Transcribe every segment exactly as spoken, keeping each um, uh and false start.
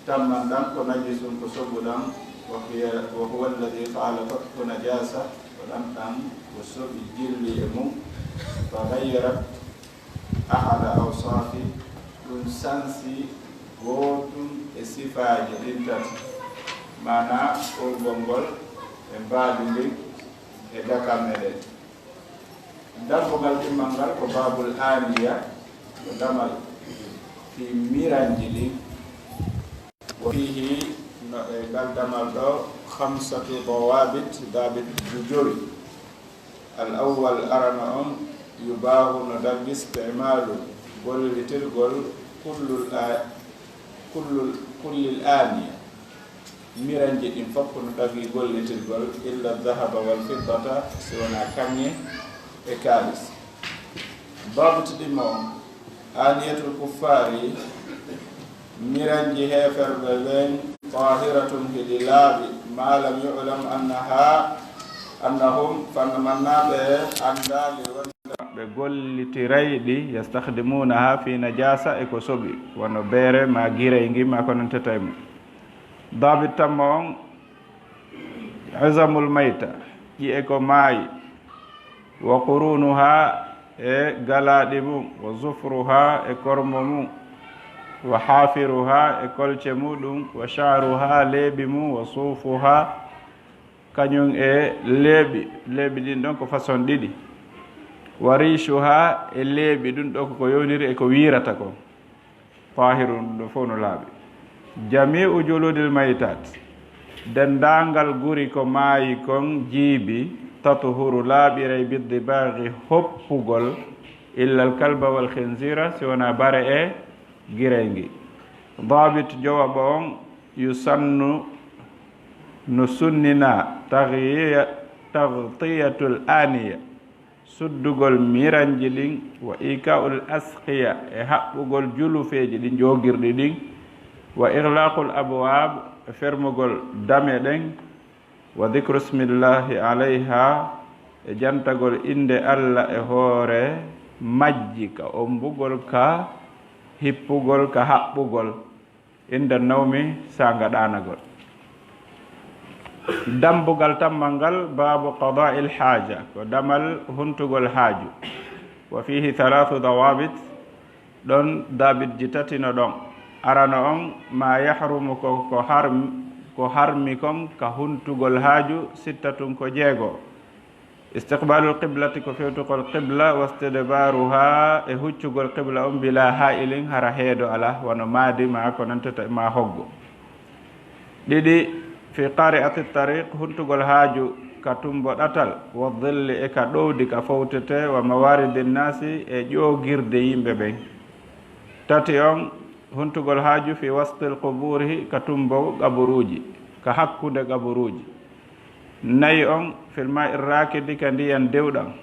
Tamman ɗan ko najisun, ko soɓu ɗan, wa hiya, wa huwa alladhi khalatathu najasa, ko ɗan ɗan ko soɓi jilli e mum, fa ghayyarat ahada awsafi, ɗun sansi gootun e sifaaji ɗin tati, maanaa ɓoygol ngol e mbaadi ndin e dakamme ɗen. Dambugal ɗimmal ngal ko babul aniya, ko damal fii miranji ɗin. Wa fiihi, no e ngal damal ɗoo, khamsatu dawabit, dabit ju jowi. Al awwal, arano on, yubahu, no daggi, istimalu, gollitirgol, kullul a-, kullul, kullil aniya, miranji ɗin fof no daggi gollitirgol, illa dhahaba wal fiddata, si wonaa kaŋŋe e kaalis. Babu tiɗɗimo on, aniyatul kuffari, miranji heeferɓe ɓen, tahiratun, hiɗi laaɓi, ma lam yu'lam annaha, annahum, fannu mannaaɓe anndaali wonde ɓe gollitiray ɗi, yastakhdimunaha fi najasa, e ko soɓi, wano beere ma giraygi ma ko nantata e mum. Dabit tammo on, izamul mayta, ƴi'e ko maayi, wa qurunuha, e galaaɗi mum, wa zufruha, e kormo mum, wa hafiruha, e kolce muɗum, wa sha'ruha, leeɓi mum, wa sufuha, kañum e leeɓi, leeɓi ɗin ɗon ko façon ɗiɗi, wa rishuha, e leeɓi ɗum ɗo ko ko yoniri e ko wiirata kon. Tahirun, ɗum ɗo fof no laaɓi. Jami'u juludil maytat, denndaangal guri ko maayi kon jiibi, tatuhuru, laaɓiray, biddibaaxi, hoppugol, illa al kalba wal khinzira, si wonaa bare e giraygi. Daabit jowaɓo on, yusannu, no sunninaa, taghyiya-, taghtiyatul aniya, suddugol miranji ɗin, wa ika'ul asqiya, e haɓɓugol julufeeji ɗin, joogirɗi ɗin, wa ighlaqul abwab, e fermugol dame ɗen, wa dhikru ismillahi alayha, e jantagol innde Alla e hoore majji, ka ombugol, ka hippugol, ka haɓɓugol. Inda nawmi, saanga ɗaanagol. Dambugal tammal ngal, baabu qadaa'il haaja, ko damal huntugol haaju. Wa fiihi thalaathu dawaabit, ɗon daabitji tati no ɗon. Arano on, ma yahrumu, ko, ko harm-, ko harmi kon ka huntugol haaju, sittatun, ko jeego. Istiqbaalul qiblati, ko fewtugol qibla, wastidbaaruha, e huccugol qibla on, bila ha'ilin, hara heedo alaa, wano maadi ma ko nantata e ma hoggo. Ɗiɗi, fi qari'ati tariq, huntugol haaju ka tumbo ɗatal, wa dhilli, e ka ɗowdi ka fowtete, wa mawaridi nnaasi, e ƴoogirde yimɓe ɓen. Tati on, huntugol haaju fi wastil quburi, ka tumbo qaburuuji, ka hakkunde qaburuuji. Nayi on, fil ma'i rakidi, ka ndiyan dewɗan.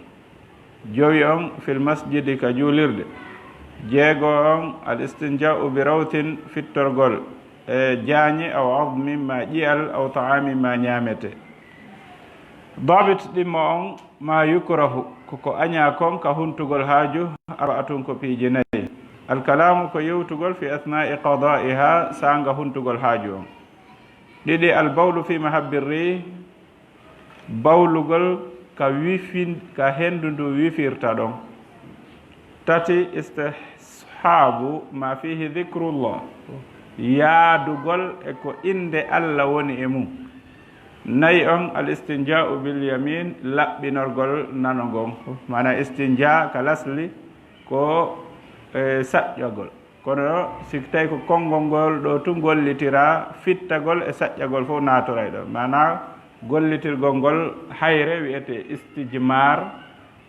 Jowi on, fil masjidi, ka juulirde. Jeego on, al istinja'u bi rawthin, fittorgol e jaañe, aw azmin, ma ƴi'al, aw ta'amin, ma ñaamete. Daabit ɗimmo on, ma yukrahu, ko ko añaa kon ka huntugol haaju, arba'atun, ko piiji nayi. Al kalaamu, ko yewtugol, fi asna'i qada'iha, saanga huntugol haaju on. Ɗiɗi, al bawlu fi mahabbi rih, bawlugol ka wifin-, ka hendu ndu wifirta ɗon. Tati, istishaabu ma fihi dhikrullah, yaadugol e ko innde Alla woni e mum. Nayi on, al istinja'u bil yamin, laɓɓinorgol nano ngon. Maana istinja ka lasli ko, e, saƴƴagol. Kono si tawi ko konngol ngol ɗoo tun gollitiraa, fittagol e saƴƴagol fof naatoray ɗon. Maanaa gollitirgol ngol hayre wi'etee istijmaar,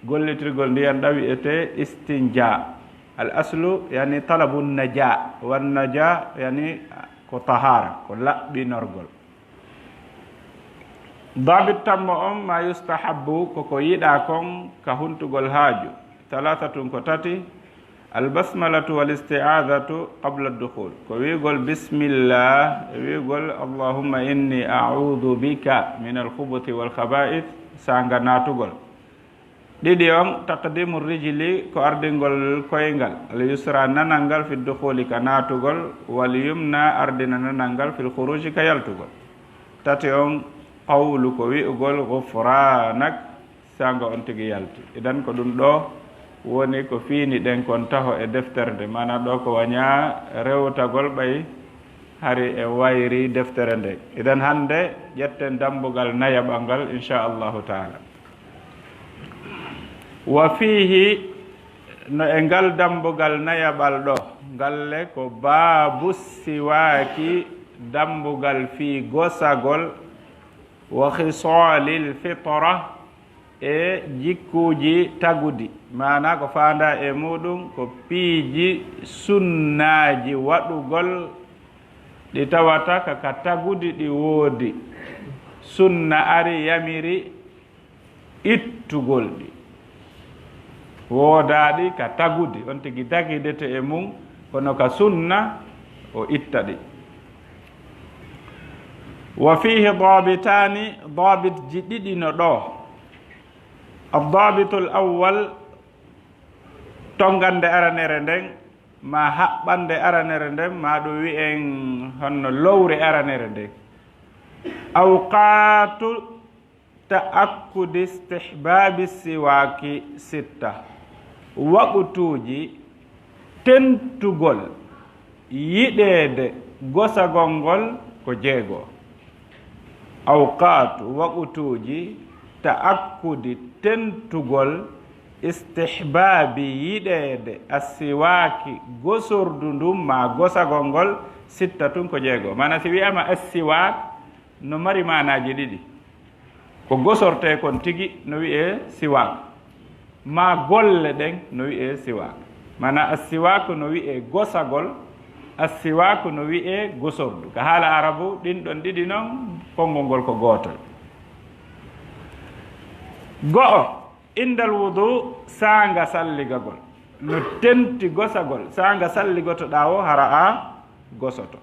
gollitirgol ndiyan ɗan wi'etee istinjaa. Al aslu, yani, talabu najaa, wan najaa, yani, ko tahaara, ko laɓɓinorgol. Daabit tammo on, ma yustahabbu, ko ko yiɗaa kon ka huntugol haaju. Thalathatun, ko tati. Al basmalatu wal isti'adhatu qabla ad-dukhul. Ko wi'ugol bismillah, e wi'ugol allahumma inni a'udhu bika min al khubuthi wal khaba'ith, saanga naatugol. Ɗiɗi on, taqdimu rijli, ko ardingol koyngal, al yusra, nanal ngal, fi dukhuli, ka naatugol, wal yumna, ardina nanal ngal, fil khuruji, ka yaltugol. Tati on, qawlu, ko wi'ugol, ghufranak, saanga on tigi yalti. Idan ko ɗum ɗo woni ko fiini ɗen kon taho e deftere nde, maana ɗo ko wañaa rewtagol ɓay hari e wayri deftere nde. Idan hannde ƴetten dambugal nayaɓal ngal, insha Allahu taala. Wa fiihi, no e ngal dambugal nayaɓal ɗo, ngalle ko baabu siwaaki, dambugal fii gosagol, wa khisaalil fitra, e jikkuuji tagudi, maana ko faandaa e muuɗum ko piiji sunnaaji waɗugol, ɗi tawata ka, ka tagudi ɗi woodi. Sunna ari yamiri ittugol ɗi. Woodaaɗi ka tagudi, on tigi dagidete e mum, kono ka sunna o itta ɗi. Wa fiihi daabitaani, daabitji ɗiɗi no ɗo. Addaabitul awwal, tongannde aranere nden, maa haɓɓannde aranere nden, maa ɗum wi'en honno lowre aranere nden. Awqaatu ta'akkudi istihbaabi siwaaki sitta. Waqtuuji tentugol yiɗeede gosagol ngol ko jeego. Awqaatu, waqtuuji, ta'akkudi, tentugol, istihbaabi, yiɗeede, assiwaaki, gosordu ndun maa gosagol ngol, sittatun, ko jeego. Maana si wi'aama assiwaak, no mari maanaaji ɗiɗi. Ko gosortee kon tigi no wi'ee siwaak, maa golle ɗen no wi'ee siwaak. Maana assiwaak no wi'ee gosagol, assiwaak no wi'ee gosordu. Ka haala arabu, ɗin ɗon ɗiɗi non, konngol ngol ko gootol. Go'o, indal wudu, saanga salligagol. No tenti gosagol, saanga salligotoɗaa o, hara a gosoto.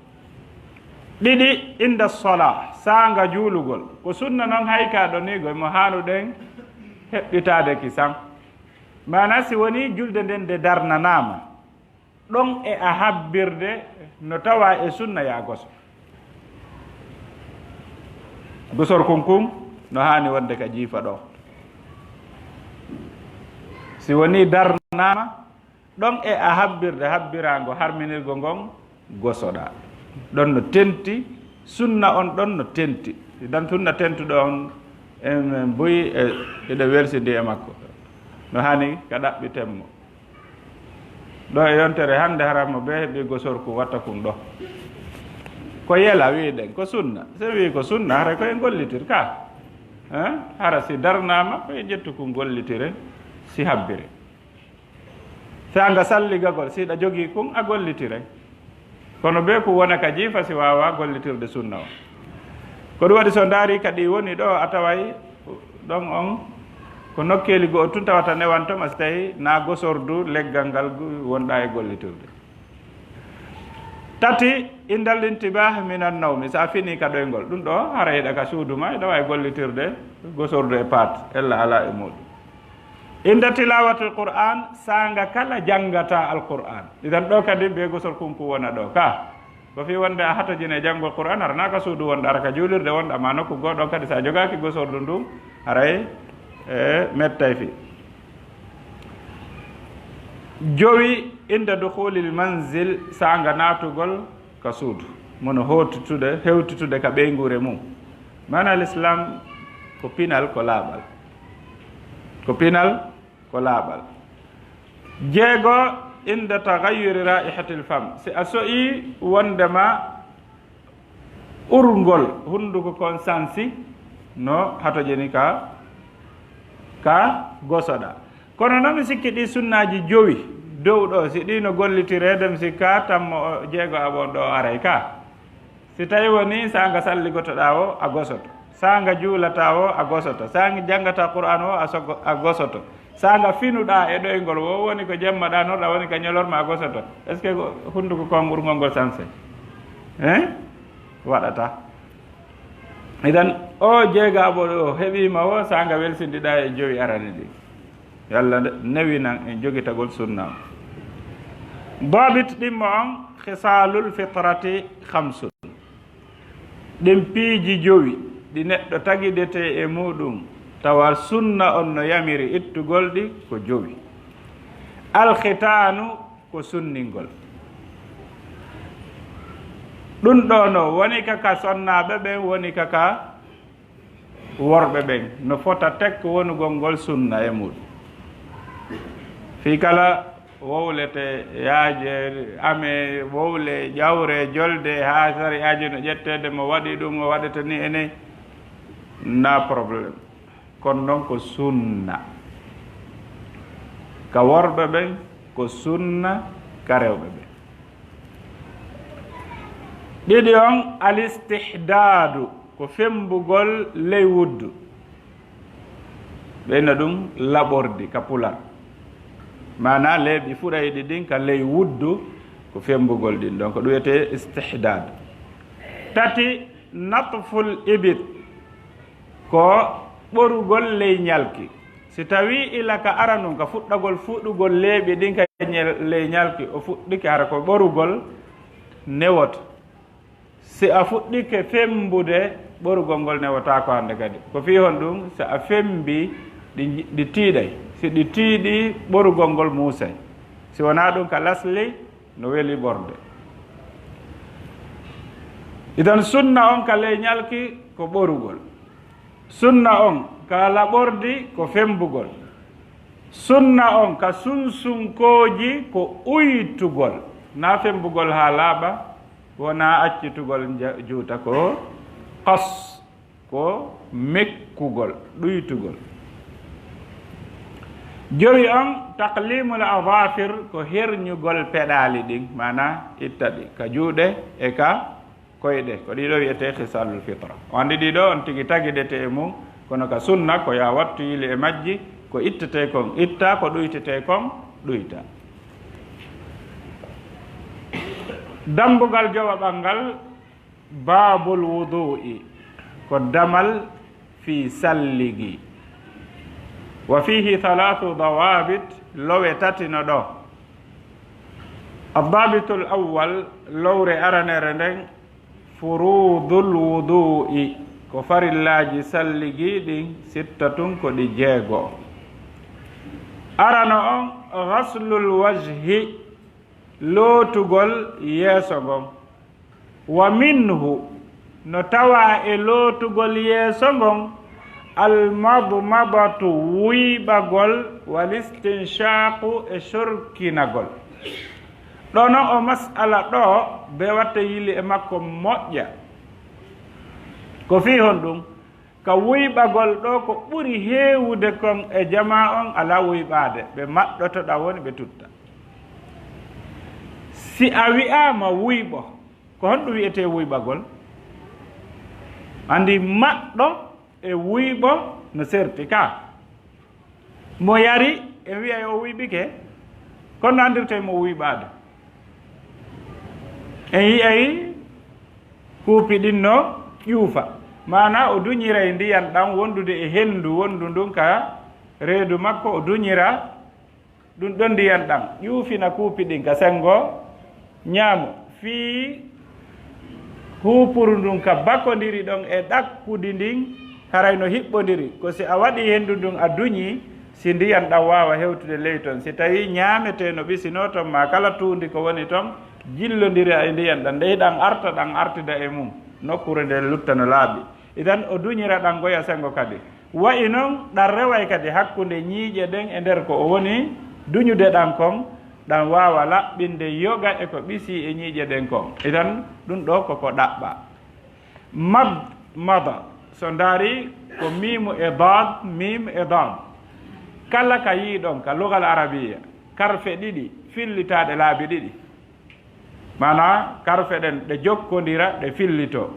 Ɗiɗi, inda sola, saanga juulugol. Ko sunna non hay ka ɗo ni, goy mo haanuɗen heɓɓitaade kisan. Maana si woni julde nden nde darnanaama, ɗon e a habbirde no tawa e sunna ya goso. Gosor kun kun no haani wonde ka jiifa ɗo. Si woni darnanaama, ɗon e a habbirde, habbiraango harminirgo ngon gosoɗaa. Ɗon no tenti, sunna on ɗon no tenti. Idan sunna tentuɗo on, en, en buy e, eɗe welsindi e makko. No haani ka ɗaɓɓiten mo. Ɗo e yontere hannde hara mo bee heɓi gosorku watta kun ɗo. Ko yela wi'ɗen, ko sunna. So wi'i ko sunna, hara ko en gollitir ka. Eh? Hara si darnaama, ko en ƴettu kun gollitiren, si habbiri. Saanga salligagol, si ɗa jogii kun, a gollitiray. Kono bee kun wona ka jiifa si waawaa gollitirde sunna o. Ko ɗum waɗi so ndaari ka ɗi woni ɗo, a taway ɗon on ko nokkeeli go'o tun tawata newanto ma si tawi na gosordu leggal ngal gu-, wonɗaa e gollitirde. Tati, indal intibah minan nawmi, so a fini ka ɗoyngol. Ɗum ɗo, hara eɗa ka suudu ma, eɗa waawi gollitirde, gosordu e paat, ella alaa e muuɗum. Inda tilawatil Qur'an, saanga kala janngata Alqur'an. Idan ɗo kadi be gosor kunku wona ɗo ka. Ko fii wonde a hatojine janngol Qur'an, hara na ka suudu wonɗa, hara ka juulirde wonɗa, ma nokku goo ɗon kadi sa jogaaki gosordu ndun, haray, e, mettay fii. Jowi, inda dukhulil manzil, saanga naatugol ka suudu. Mono hootutude, hewtitude ka ɓeynguure mum. Maana l'islam ko pinal, ko laaɓal. Ko pinal, ko laaɓal. Jeego, inda taghayyuri raihatil fam. Si a so'i wondema urngol hunnduko kon sansi, no hatojini ka, ka gosoɗa. Kono non mi sikki ɗi sunnaaji jowi dow ɗo, si ɗi no gollitireede, mi sikka tammo o jeego aɓon ɗo aray ka. Si tawi woni saanga salligotoɗaa o, a gosoto. Saanga juulataa o, a gosoto. Saanga janngata Qur'aan o, a sogo-, a gosoto. Saanga finuɗaa e ɗoyngol o, woni ko jemma ɗanorɗaa, woni ka ñolorma, a gosoto. Est-ce que ko hunnduko kon urngol ngol sanse? Hein? Waɗata. Idan, o jeegaaɓo ɗo heɓiima o, saanga welsindiɗaa e jowi arani ɗi. Yo Allah newinan en jogitagol sunna on. Dabit ɗimmo on, khisalul fitrati khamsun. Ɗin piiji jowi ɗi neɗɗo tagidetee e muɗum, tawa sunna on no yamiri ittugol ɗi, ko jowi. Alkhitaanu, ko sunningol. Ɗum ɗo no woni ka, ka sonnaaɓe ɓen, woni ka, ka worɓe ɓen. No fota tek wonugol ngol sunna e muɗum. Fii kala wowlete, yaaje, ame, wowle, ƴawre, jolde, haa sari'aaji no ƴetteede, mo waɗi ɗum, o waɗete ni e ni, na problème. Kono noon ko sunna ka worɓe ɓen, ko sunna ka rewɓe ɓen. Ɗiɗi on, alistihdaadu, ko femmbugol ley wuddu. Ɓeyna ɗum laɓordi ka pular. Maanaa leeɓi fuɗayɗi ɗin ka ley wuddu, ko femmbugol ɗin. Donc, ɗum wiyetee istihdaad. Tati, natful ibit, ko ɓorugol ley ñalki. Si tawii ila ka aranun, ka fuɗɗagol fuɗugol leeɓi ɗin ka ñel-, ley ñalki, o fuɗɗike hara ko ɓorugol newoto. Si a fuɗɗike femmbude, ɓorugol ngol newotaako hannde kadi. Ko fii honɗum? Si a femmbi, ɗi, ɗi tiiɗay. Si ɗi tiiɗi, ɓorugol ngol muusay. Si wonaa ɗum, ka lasli, no weli ɓorde. Idan sunna on ka ley ñalki ko ɓorugol. Sunna on ka laɓordi ko femmbugol. Sunna on ka sunsunkooji ko uytugol. Na femmbugol haa laaɓa, wonaa accitugol nja-, juuta, ko qas, ko mekkugol, ɗuytugol. Jowi on, taqlimul adafir, ko herñugol peɗaali ɗin, maanaa itta ɗi ka juuɗe e ka koyɗe. Ko ɗiɗo wiyetee khisalul fitra. O anndi ɗiɗo on tigi tagidete e mum, kono ka sunna ko yo a wattu yili e majji, ko ittetee kon itta, ko ɗuytetee kon ɗuyta. Dambugal jowaɓal ngal, baabul wudu'i, ko damal fii salligi. Wa fiihi thalathu dawabit, lowe tati no ɗo. Addabitul awwal, lowre aranere nden, furudul wudu'i, ko farillaaji salligi ɗin, sittatun, ko ɗi jeego. Arano on, ghaslul wajhi, lootugol yeeso ngon. Wa minhu, no tawaa e lootugol yeeso ngon, almadmadatu, wuyɓagol, walistinshaqu, e sorkinagol. Ɗono o mas'ala ɗo, be watta yili e makko moƴƴa. Ko fii honɗum? Ka wuyɓagol ɗo, ko ɓuri heewude kon e jamaa on alaa wuyɓaade. Ɓe maɗɗoto ɗa woni ɓe tutta. Si a wi'aama wuyɓo, ko honɗum wi'etee wuyɓagol? Anndi maɗɗo e wuyɓo no serti ka. Mo yari, en wi'ay o wuyɓike, kono no anndirtee mo wuyɓaade. En yi'ay kuupi ɗin no ƴuufa. Maanaa o duñiray ndiyan ɗan wondude e henndu wondu ndun ka reedu makko, o duñira ɗun ɗon ndiyan ɗan, ƴuufina kuupi ɗin ka senngo ñaamo, fii huupuru ndun ka bakondiri ɗon e ɗakkudi ndin, haray no hiɓɓondiri. Ko si a waɗii henndu ndun a duñii, si ndiyan ɗan waawa hewtude ley ton. Si tawii ñaametee no ɓisinoo ton, maa kala tuundi ko woni ton, jillondira e ndiyan ɗan, ndey ɗan arta, ɗan artida e mum, nokkuure nden lutta no laaɓi. Idan o duñira ɗan goya senngo kadi. Wa'i non, ɗan reway kadi hakkunde ñiiƴe ɗen e nder ko o woni duñude ɗan kon, ɗan waawa laɓɓinde yoga e ko ɓisii e ñiiƴe ɗen kon. Idan ɗun ɗo ko ko ɗaɓɓaa. Mad, mada, so ndaari ko miimu e daad, miim e daad. Kala ka yii ɗon ka lugal arabiya, karfe ɗiɗi fillitaaɗe laabi ɗiɗi. Maanaa, karfe ɗen ɗe jokkondira, ɗe fillitoo.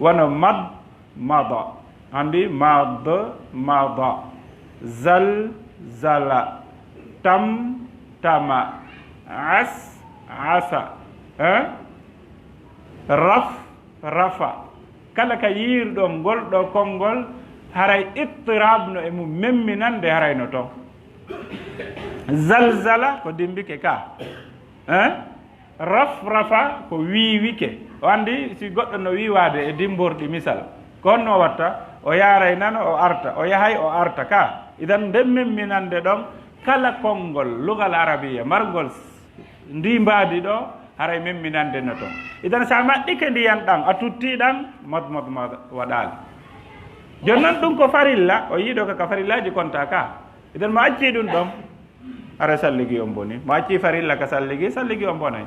Wano mad, mada. Anndi, mad, mada. Zal, zala. Tam, tama. As, asa. Eh? Raf, rafa. Kala ka yiirɗon ngol ɗoo konngol, haray ittirab no e mum memminande, haray no ton. Zalzala ko dimbike ka. Hein? Rafrafa ko wiiwike. O anndi si goɗɗo no wiiwaade e dimborɗi misal. Ko honno o watta? O yaaray nano, o arta. O yahay, o arta ka. Idan nden memminande ɗon kala konngol lugal arabiya marngol ndi mbaadi ɗo, haray memminande no ton. Idan sa maɗɗike ndiyan ɗan, a tutti ɗan, mad, mad, mad, waɗaali. Jooni non ɗum ko farilla, o yiɗo ka, ka farillaaji konta ka. Idan mo acci ɗum ɗon, haray salligi on boni. Mo acci farilla ka salligi, salligi on bonay.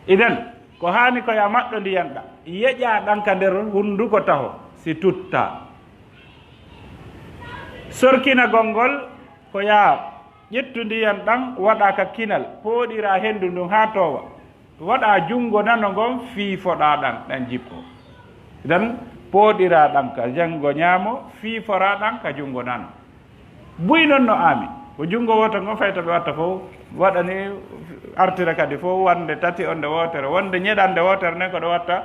Idan ko haani ko ya maɗɗo ndiyan ɗan, yeƴa ɗan ka nder hunduko taho, si tutta. Sorkinagol ngol ko ya ƴettu ndiyan ɗan, waɗa ka kinal, pooɗira hendu ndun haa toowa. Waɗa junngo nano ngon, fiifoɗa ɗan, ɗan jippo. Idan pooɗira ɗan ka junngo ñaamo, fiifora ɗan ka junngo nano. Buy non no aami. Ko junngo wooto ngon fay to ɓe watta fow, waɗani artira kadi fow, wonde tati, wonde wootere, wonde ñeɗande wootere nden ko ɗo watta.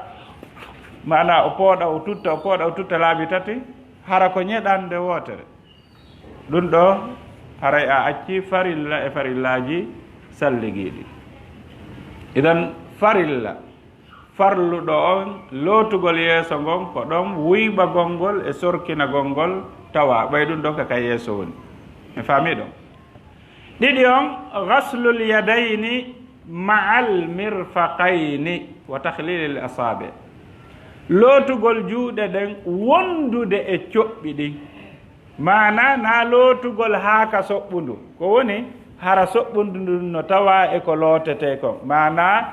Maana o pooɗa, o tutta, o pooɗa, o tutta laabi tati, hara ko ñeɗande wootere. Ɗum ɗo, haray a acci farilla e farillaaji salligiiɗi. Idan farilla, farluɗo on, lootugol yeeso ngon, ko ɗon wuyɓagol ngol e sorkinagol ngol tawa, ɓay ɗum ɗon ka, ka yeeso woni. En faami ɗon? Ɗiɗi on, ghaslul yadayni ma'al mirfaqayni wa takhlilil asabi. Lootugol juuɗe ɗen wondude e coɓɓi ɗin. Maana na lootugol haa ka soɓɓundu. Ko woni, hara soɓɓundu ndun no tawa e ko lootetee kon. Maana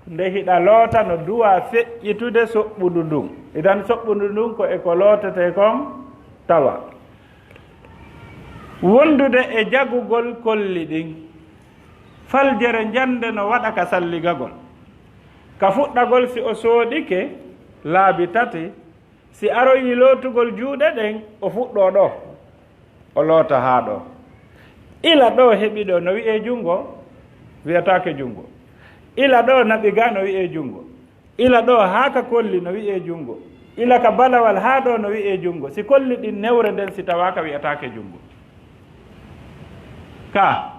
nde hiɗa loota no duwa feƴƴitude soɓɓundu ndun. Idan soɓɓundu ndun ko e ko lootetee kon tawa. Wondude e jagugol kolli ɗin. Faljere njande no waɗa ka salligagol. Ka fuɗɗagol si o sooɗike laabi tati, si aroyi lootugol juuɗe ɗen, o fuɗɗo ɗo, o loota haa ɗo. Ila ɗo heɓi ɗo no wi'ee junngo, wi'ataake junngo. Ila ɗo naɓi ga no wi'ee junngo. Ila ɗo haa ka kolli no wi'ee junngo. Ila ka balawal haa ɗo no wi'ee junngo. Si kolli ɗin newre nden si tawaaka wi'ataake junngo. Ka,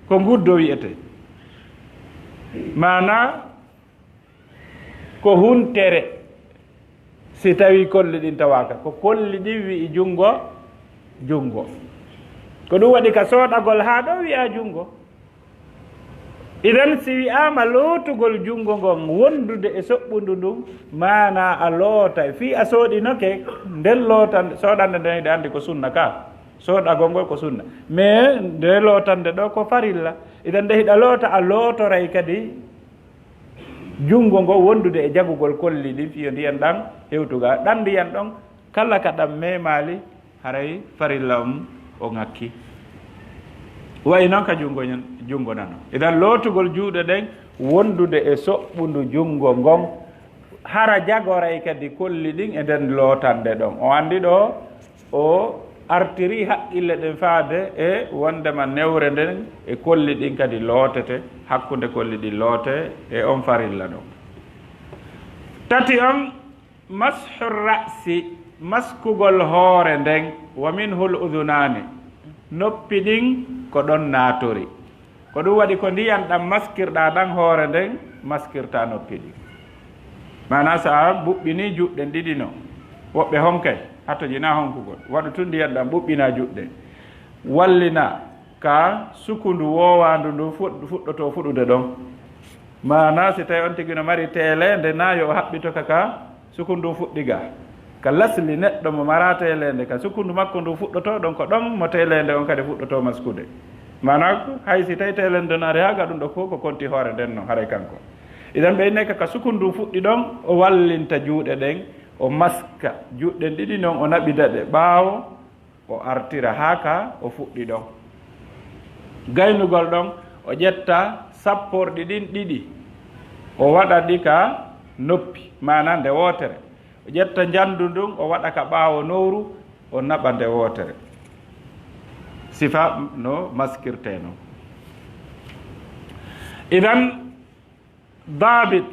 ko nguddo wi'etee. Maana ko huntere. Si tawi kolli ɗin tawaaka, ko kolli ɗin wi'i junngo, junngo. Ko ɗum waɗi ka sooɗagol haa ɗo wi'a junngo. Idan si wi'aama lootugol junngo ngon wondude e soɓɓundu ndun, maana a loota. Fii a sooɗinoke, nden lootan-, sooɗande nden hiɗa anndi ko sunna ka. Sooɗagol ngol ko sunna. Mais nde lootande ɗo ko farilla. Idan nde hiɗa loota, a lootoray kadi junngo ngo wondude e jagugol kolli ɗin, fiyo ndiyan ɗan hewtuga. Ɗan ndiyan ɗon, kala ka ɗan memaali, haray farilla on o ŋakki. Wayi non ka junngo ñan-, junngo nano. Idan lootugol juuɗe ɗen wondude e soɓɓundu junngo ngon, hara jagoray kadi kolli ɗin e nden lootande ɗon. O anndi ɗo, o artiri haqqille ɗen faade e wondema newre nden e kolli ɗin kadi lootete, hakkunde kolli ɗin loote e on farilla ɗon. Tati on, mashu ra'si, maskugol hoore nden, wa minhul udhunaani, noppi ɗin ko ɗon naatori. Ko ɗum waɗi ko ndiyan ɗan maskirɗaa ɗan hoore nden, maskirtaa noppi ɗin. Maanaa, so a ɓuɓɓinii juuɗe ɗiɗi non, woɓɓe honkay, hatojinaa honkugol. Waɗu tun ndiyan ɗan ɓuɓɓinaa juuɗe. Wallinaa ka sukundu woowaandu ndu fuɗ-, fuɗɗotoo fuɗude ɗon. Maanaa, si tawi on tigi no mari teeleende, na yo o haɓɓito ka, ka sukundu fuɗɗi ga. Ka lasli neɗɗo mo maraa teeleende, ka sukundu makko ndu fuɗɗotoo ɗon, ko ɗon mo teeleende on kadi fuɗɗotoo maskude. Maanaa, hay si tawi teeleende no ari haa ga ɗum ɗo fof, ko konti hoore nden non, haray kanko. Idan ɓe innay ka, ka sukundu fuɗɗi ɗon, o wallinta juuɗe ɗen, o maska juuɗe ɗen ɗiɗi non, o naɓida ɗe ɓaawo, o artira haa ka o fuɗɗi ɗon. Gaynugol ɗon, o ƴetta sapporɗi ɗin ɗiɗi, o waɗa ɗi ka noppi, maanaa nde wootere. O ƴetta njanndu ndun, o waɗa ka ɓaawo nowru, o naɓa nde wootere. Sifa no maskirtee non. Idan, daabit,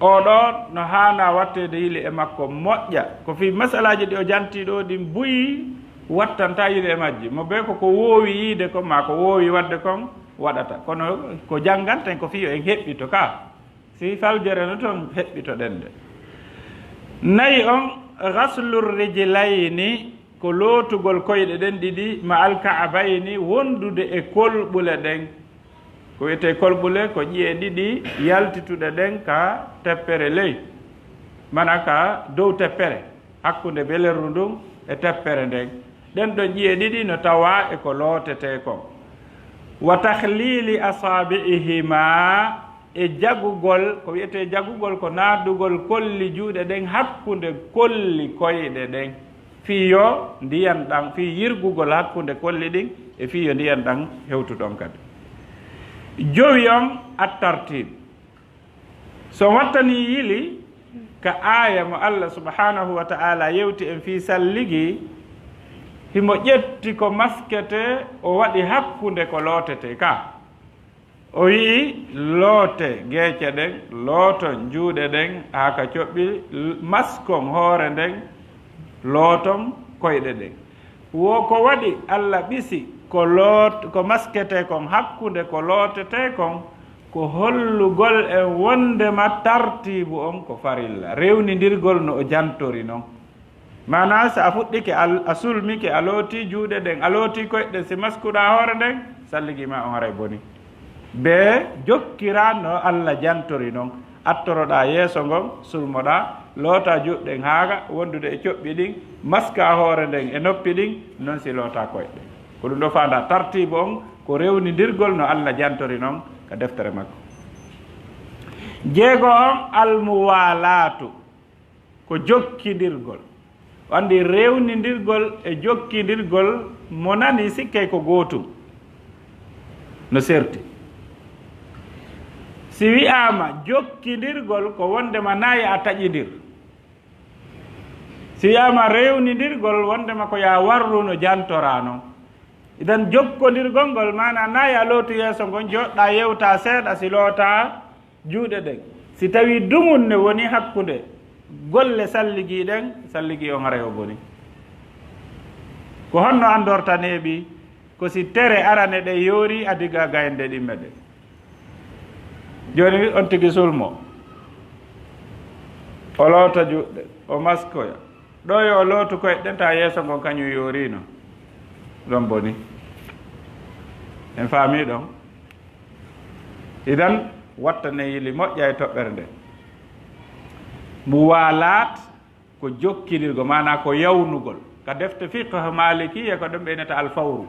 oo ɗoo no haanaa watteede yili e makko moƴƴa. Ko fii masalaaji ɗi o jantii ɗoo ɗin buy, Wattanta yiide e majji. Mo bee ko, ko woowi yiide kon, maa ko woowi waɗde kon, waɗata. Kono ko jannganten ko fii yo en heɓɓito ka. Si faljere no ton, heɓɓitoɗen nde. Nayi on, ghaslur rijlayni, ko lootugol koyɗe ɗen ɗiɗi, ma al ka'bayni, wondude e kolɓule ɗen. Ko wiyetee kolɓule, ko ƴi'e ɗiɗi yaltituɗe ɗen ka teppere ley, mana ka dow teppere, hakkunde belerru ndun e teppere nden. Ɗen ɗon ƴi'e ɗiɗi no tawaa e ko lootetee kon. Wa takhliili asaabi'ihima, e jagugol, ko wiyetee jagugol, ko naadugol kolli juuɗe ɗen hakkunde kolli koyɗe ɗen. Fii yo ndiyan ɗan, fii yirgugol hakkunde kolli ɗin, e fii yo ndiyan ɗan hewtu ɗon kadi. Jowi on, at-tartiib. So wattanii yili ka aaya mo Allah subhaanahu wa ta'aalaa yewti en fii salligi, himo ƴetti ko masketee, o waɗi hakkunde ko lootetee ka. O wi'i, loote geece ɗen, looton juuɗe ɗen haa ka coɓɓi, l-, maskon hoore nden, looton koyɗe ɗen. Wo ko waɗi Alla ɓisi ko loot-, ko masketee kon hakkunde ko lootetee kon, ko hollugol en wondema tartiibu on ko farilla, rewnindirgol no o jantori non. Maanaa, so a fuɗɗike, al-, a sulmike, a lootii juuɗe ɗen, a lootii koyɗe ɗen, si maskuɗaa hoore nden, salligi maa on haray bonii. Bee jokkiraa no Alla jantori non. Attoroɗaa yeeso ngon, sulmoɗaa, lootaa juuɗe ɗen haa ga wondude e coɓɓi ɗin, maskaa hoore nden e noppi ɗin, non si lootaa koyɗe ɗen. Ko ɗum ɗoo faandaa tartiibu on, ko rewnindirgol no Alla jantori non ka deftere makko. Jeego on, almuwaalaatu. Ko jokkindirgol. O anndi rewnindirgol e jokkindirgol mo nani sikkay ko gootum. No serti. Si wi'aama jokkindirgol ko wondema nayi a taƴindir. Si wi'aama rewnindirgol wondema ko yaa warru no jantoraa non. Idan jokkondirgol ngol maanaa nayi a lootu yeeso ngon, jooɗɗaa yewtaa seeɗa si lootaa juuɗe ɗen. Si tawii dumunne woni hakkunde golle salligii ɗen, salligii on haray o boni. Ko honno anndorta neeɓi? Ko si tere arane ɗe yoori a diga gaynde ɗimme ɗe. Jooni on tigi sulmo, o loota juuɗe, o maskoya. Ɗo yo o lootu koyɗe ɗen, ta yeeso ngon kañum yooriino. Ɗon boni. En faamii ɗon? Idan, watta ne yili moƴƴa e toɓɓere nde. Muwaalaat ko jokkindirgo, maanaa ko yawnugol. Ka defte fiqh Maalikiya ko ɗum ɓe innata alfawru.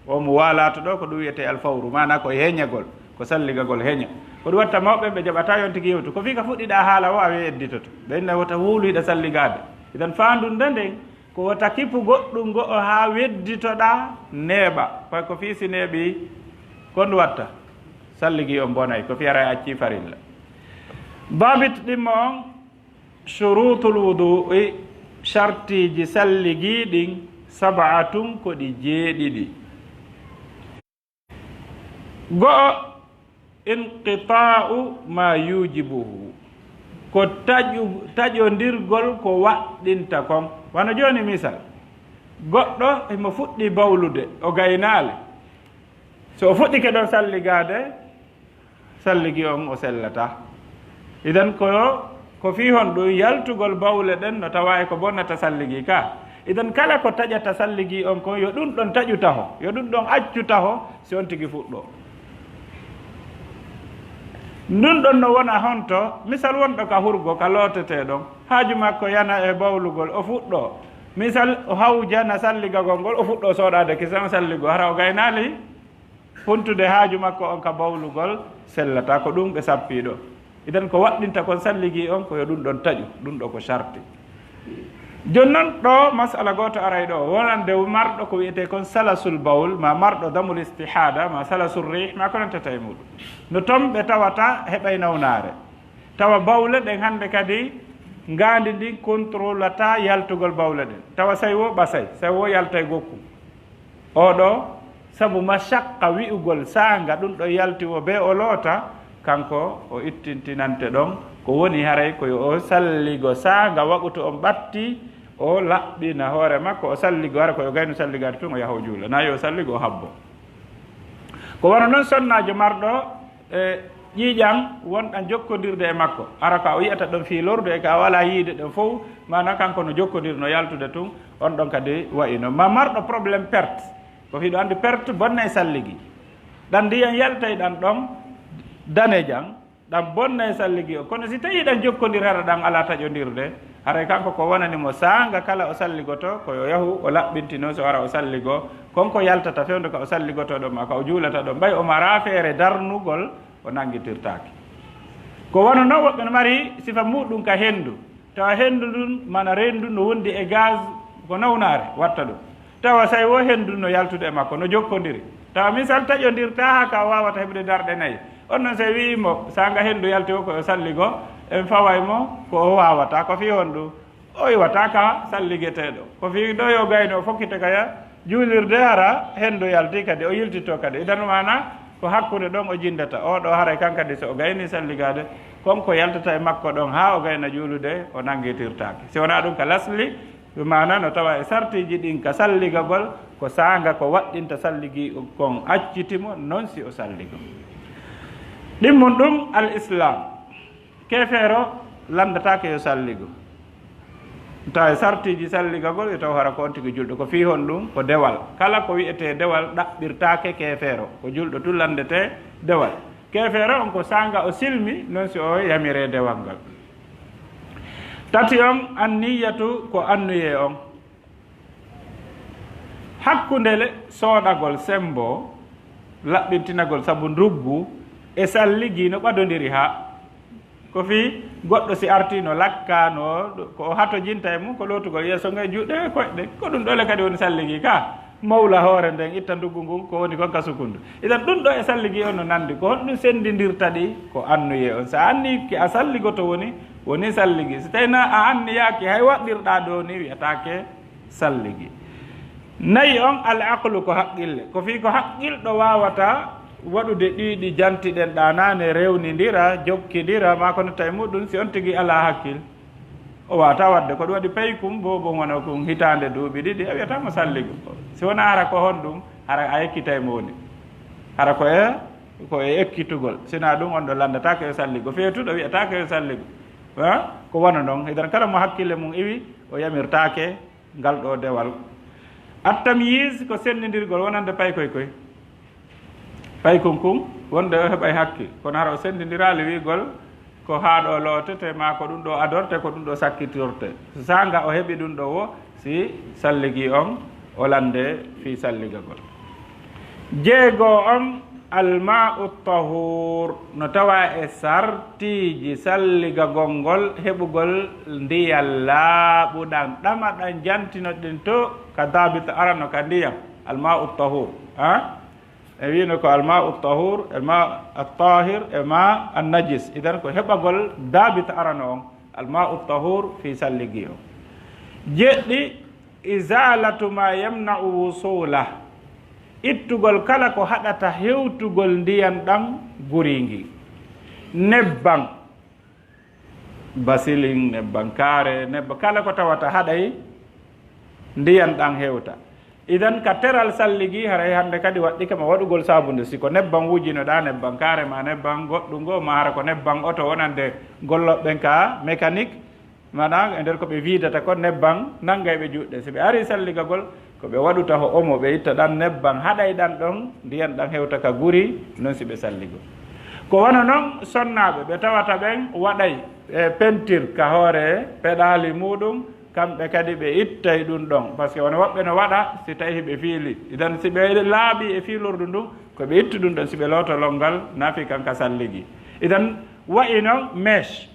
O muwaalaatu ɗo ko ɗum wiyetee alfawru, maanaa ko heñagol, ko salligagol heña. Ko ɗum watta mawɓe ɓe jaɓataa yon tigi yewtu. Ko fii ka fuɗɗiɗaa haala o a wedditoto. Ɓe inna wota wuulu hiɗa salligaade. Idan faandunde nden, ko wota kipu goɗɗum go'o haa wedditoɗaa neeɓa. Koy ko fii si neeɓi, ko ndu watta. Salligi on bonay, ko fii haray a accii farilla. Daabit ɗimmo on, shuruutul wuduu'i, shartiiji salligii ɗin, sab'atun, ko ɗi jeeɗiɗi. Go'o, inqitaa'u maa yuujibuhu, ko taƴu-, taƴondirgol ko waɗɗinta kon. Wano jooni misal, goɗɗo himo fuɗɗii bawlude, o gaynaali. So o fuɗɗike ɗon salligaade, salligi on o sellataa. Idan ko, ko fii honɗum? Yaltugol bawle ɗen no tawaa e ko bonnata salligi ka. Idan kala ko taƴata salligi on kon, yo ɗum ɗon taƴu taho, yo ɗum ɗon accu taho, si on tigi fuɗɗoo. Ɗum ɗon no wona honto, misal wonɗo ka hurgo, ka lootetee ɗon, haaju makko yana e bawlugol, o fuɗɗoo. Misal o hawjana salligagol ngol, o fuɗɗoo sooɗaade kisan salligo, hara o gaynaali? Huntude haaju makko on ka bawlugol sellataa, ko ɗum ɓe sappii ɗo. Idan ko waɗɗinta kon salligi on ko yo ɗum ɗon taƴu, ɗum ɗo ko sharti. Jooni non ɗo masala gooto aray ɗo, wonande marɗo ko wiyetee kon salasul bawl, ma marɗo damul istihada, ma salasul rih, ma ko nantata e muɗum. No ton ɓe tawata heɓay nawnaare. Tawa bawle ɗen hannde kadi ngaandi ndin contrôlata yaltugol bawle ɗen. Tawa say wo ɓasay, say wo yaltay gokku. Oɗo, sabu mashaqqa wi'ugol saanga ɗum ɗo yalti wo bee o loota, kanko o ittintinante ɗon, ko woni haray ko yo o salligo saanga waqutu on ɓatti, o laɓɓina hoore makko, o salligo, hara ko yo gayno salligaade tun, o yaha o juula. Na yo o salligo, o habbo. Ko wano non sonnaajo marɗo, e, ƴiiƴan wonɗan jokkondirde e makko. Hara ka o yi'ata ɗon fii lordu e ka o alaa yiide ɗon fow, maana kanko no jokkondir, no yaltude tun, on ɗon kadi wa'ino. Ma marɗo problème perte, ko hiɗo anndi perte bonna e salligi. Ɗan ndiyan yaltay ɗan ɗon danejan, ɗan bonna e salligi o. Kono si tawi ɗan jokkondir, hara ɗan alaa taƴondirde, haray kanko ko wonani mo saanga kala o salligoto, ko yo yahu o laɓɓintino so hara o salligo. Kon ko yaltata fewndo ka o salligoto ɗon, ma ka o juulata ɗon, ɓay o maraa feere darnugol, o nanngitirtaake. Ko wano non woɓɓe no mari sifa muɗum ka hendu. Tawa hendu ndun, mana rendu no wondi e gaz, ko nawnaare watta ɗum. Tawa say wo hendu no yaltude e makko, no jokkondiri. Tawa misal taƴondirta haa ka o waawata heɓude darɗe nayi. On non say wi'i mo, saanga hendu yalti o ko o salligo, en faway mo ko o waawata, ko fii honɗum? O iwata ka salligeteeɗo. Ko fii ɗo yo gayno o fokkita ka ya juulirde, hara hendu yalti kadi, o yiltito kadi. Idan maana ko hakkunde ɗon o jindata. O ɗo haray kan kadi so o gayni salligaade, kon ko yaltata e makko ɗon haa o gayna juulude, o nanngitirtaake. Si wonaa ɗum ka lasli, ɗum maana no tawa e sartiiji ɗin ka salligagol, ko saanga ko waɗɗinta salligi kon acciti mo, non si o salligo. Ɗimmun ɗum al islam. Keefeero lanndataake yo salligo. Tawa e sartiiji salligagol, yo taw hara ko on tigi julɗo. Ko fii honɗum? Ko dewal. Kala ko wi'etee dewal ɗaɓɓirtaake keefeero. Ko julɗo tun lanndetee dewal. Keefeero on ko saanga o silmi, non si o yamiree dewal ngal. Tati on, an niyyatu, ko annuyee on. Hakkunde le soodagol sembo, laɓɓintinagol sabu nduggu, e salligi no ɓadondiri haa. Ko fii goɗɗo si artii no lakka, no ko o hatojinta e mum ko lootugol yeeso ngal, juuɗe e koyɗe. Ko ɗum ɗoo le kadi woni salligi ka. Mowla hoore nden, itta nduggu ngun, ko woni kon ka sukundu. Idan ɗum ɗoo e salligi on no nandi. Ko honɗum sendindirta ɗi? Ko annuyee on. Si a anni ki a salligoto woni, woni salligi. Si tawi na a anniyaaki hay waɗɗirɗaa ɗoo ni, wi'ataake salligi. Nayi on, al aqlu, ko haqqille. Ko fii ko haqqilɗo waawata waɗude ɗii ɗi jantiɗen ɗaa naane, rewnindira, jokkindira, maa kono tawi muɗum si on tigi alaa hakkil. O waawata waɗde. Ko ɗum waɗi paykum, boobon wano kun hitaande duuɓi ɗiɗi, a wi'ataa mo salligo. Si wonaa hara ko honɗum, hara a ekkitay mo woni. Hara ko e, ko e ekkitugol. Si wonaa ɗum, on ɗo lanndataake e salligo. Feetuɗo wi'ataake e salligo. Ha? Ko wano non. Idan kala mo hakkille mum iwi, o yamirtaake ngal ɗoo dewal. At-tamyiz ko senndindirgol wonande paykoy koy. Paykun kun, wonde o heɓay hakkil, kono hara o senndindiraali wi'gol ko haa ɗoo lootetee, maa ko ɗum ɗoo adortee, ko ɗum ɗoo sakkitortee. Saanga o heɓi ɗum ɗoo wo, si salligi on o lande fii salligagol. Jeego on, alma'u tahur, no tawa e sartiiji salligagol ngol heɓugol ndiyan laaɓuɗan, ɗamaɗan jantinoɗen to ka daabit arano ka ndiyan, alma'u tahur, ha? E wiino ko alma'u tahur, e ma at-tahir, e ma an-najis. Idan ko heɓagol daabit arano on, alma'u tahur fii salligi on. Jeɗɗi, izalatu ma yamna'u wusula. Ittugol kala ko haɗata hewtugol ndiyan ɗan guringi. Nebban, basilin, nebban kaare, nebba kala ko tawata haɗay ndiyan ɗan hewta. Idan ka teral salligi, haray hannde kadi waɗɗike ma waɗugol saabunde. Si ko nebban wujinoɗaa, nebban kaare ma, nebban goɗɗungo, ma hara ko nebban oto wonande golloɓe ɓen ka mécanique, maanaam e nder ko ɓe wiidata ko nebban nanngay ɓe juuɗe. Si ɓe ari salligagol, ko ɓe waɗuta ho omo, ɓe itta ɗan nebban, haɗay ɗan ɗon, ndiyan ɗan hewta ka guri, non si ɓe salligo. Ko wano non sonnaaɓe, ɓe tawata ɓen waɗay, e, pentir ka hoore peɗaali muuɗum, kamɓe kadi ɓe ittay ɗum ɗon. Parce que wano woɓɓe no waɗa, si tawi hiɓe fiili. Idan si ɓe laaɓi e fiilordu ndun, ko ɓe ittu ɗum ɗon si ɓe looto lonngal, nafi kan ka salligi. Idan wa'i non mèche.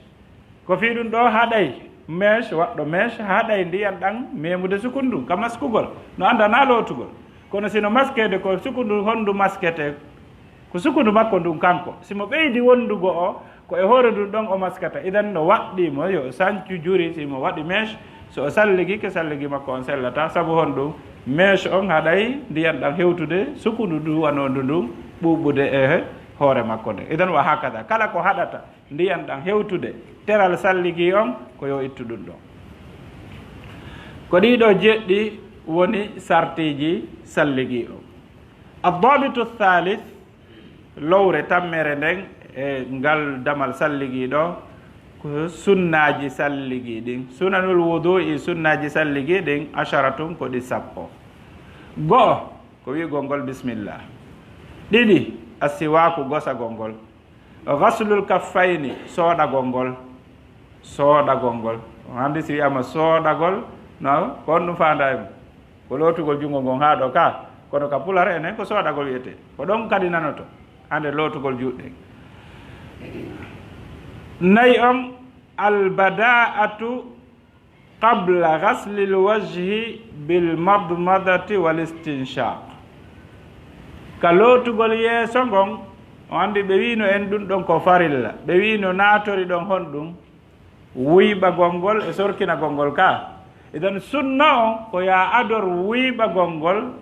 Ko fii ɗum ɗoo haɗay mèche, waɗɗo mèche, haɗay ndiyan ɗan meemude sukundu ka maskugol. No anndanaa lootugol. Kono si no maskeede ko sukundu, hondu masketee? Ko sukundu makko ndun kanko. Si mo ɓeydi wondugo o, ko e hoore ndun ɗon o maskata. Idan no waɗɗii mo yo o sancu juri si mo waɗi mèche, so o salligi ke salligi makko on sellataa. Sabu honɗum? Mèche on haɗay ndiyan ɗan hewtude sukundu ndu wanoondu ndun ɓuuɓude e hoore makko nden. Idan wa hakada. Kala ko haɗata ndiyan ɗan hewtude teral salligi on, ko yo ittu ɗum ɗon. Ko ɗiɗo jeɗɗi woni sartiiji salligi o. Addabitu thalith, lowre tammere nden e ngal damal salligi ɗo, ko sunnaaji salligi ɗin. Sunanul wudu'i, sunnaaji salligi ɗin, asharatun, ko ɗi sappo. Go'o, ko wi'ugol ngol bismillah. Ɗiɗi, assiwaaku, gosagol ngol. Ghaslul kaffayni, sooɗagol ngol. Sooɗagol ngol. On anndi si wi'ama sooɗagol, no, ko on ɗum faanda e mum. Ko lootugol junngo ngon haa ɗo ka, kono ka pular enen ko sooɗagol wi'ete. Ko ɗon kadi nanoto, hande lootugol juuɗe. Nayi on, albada'atu qabla ghaslil wajhi bil madmadati wal istinshaq. Ka lootugol yeeso ngon, on anndi ɓe wi'no en ɗum ɗon ko farilla. Ɓe wi'no naatori ɗon honɗum? Wuyɓagol ngol e sorkinagol ngol ka. Idan sunna on ko ya ador wuyɓagol ngol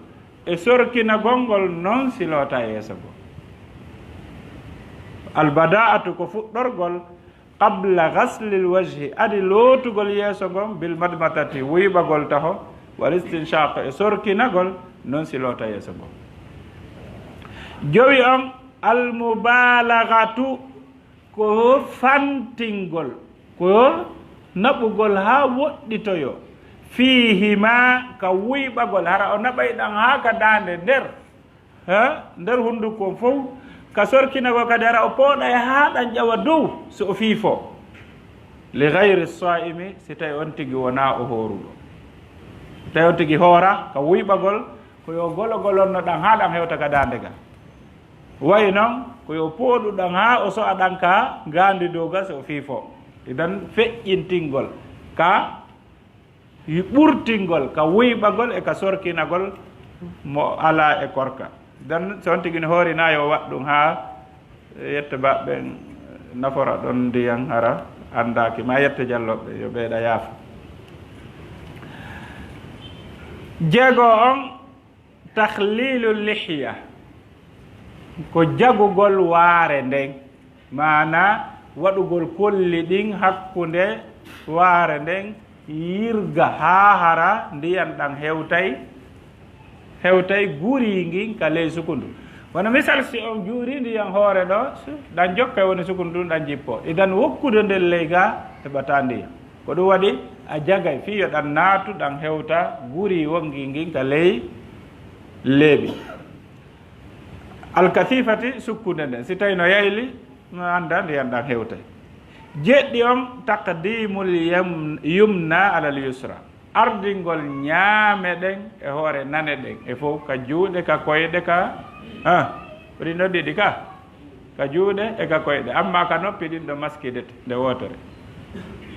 e sorkinagol ngol non si loota yeeso ngon. Albada'atu ko fuɗɗorgol qabla ghaslil wajhi, adi lootugol yeeso ngon, bil madmatati, wuyɓagol taho, wal istinshaq, e sorkinagol, non si loota yeeso ngon. Jowi on, al mubalaghatu, ko fantingol, ko naɓugol haa woɗɗitoyo, fiihima, ka wuyɓagol, hara o naɓay ɗan haa ka daande nder, ha nder hunduko on fow, ka sorkinagol kadi, hara o pooɗay haa ɗan ƴawa dow so o fiifo. Li ghayri saa'imi, si tawi on tigi wonaa o hooruɗo. Si tawi on tigi hoora, ka wuyɓagol, ko yo gologol on no ɗan haa ɗan hewta ka daande ga. Wayi non, ko yo pooɗu ɗan haa o so'a ɗan ka ngaandi dow ga so o fiifo. Idan feƴƴintingol ka ɓurtingol, ka wuyɓagol e ka sorkinagol mo alaa e korka. Idan so on tigi no hoori na yo waɗ ɗum haa yette baɓɓen nafora ɗon ndiyan hara anndaaki, ma yette jalloɓe yo ɓeyɗa yaafa. Jeego on, takhlilu lihya, ko jagugol waare nden, maana waɗugol kolli ɗin hakkunde waare nden, yirga haa hara ndiyan ɗan hewtay, hewtay guri ngin ka ley sukundu. Wano misal, si on juuri ndiyan hoore ɗo, su-, ɗan jokka woni sukundu ɗun ɗan jippo. Idan wokkude nden ley ga heɓata ndiyan. Ko ɗum waɗi a jagay fii yo ɗan naatu, ɗan hewta guri wongi ngin ka ley leeɓi. Alkathifati, sukkunde nden, si tawi no yayli, no annda ndiyan ɗan hewtay. Jeɗɗi on, taqdimul yam-, yumna alal yusra. Ardingol ñaame ɗen e hoore nane ɗen, e fow, ka juuɗe, ka koyɗe, ka, ha, ko ɗin ɗon ɗiɗi ka, ka juuɗe e ka koyɗe. Amma ka noppi ɗin ɗo maskidete nde wootere.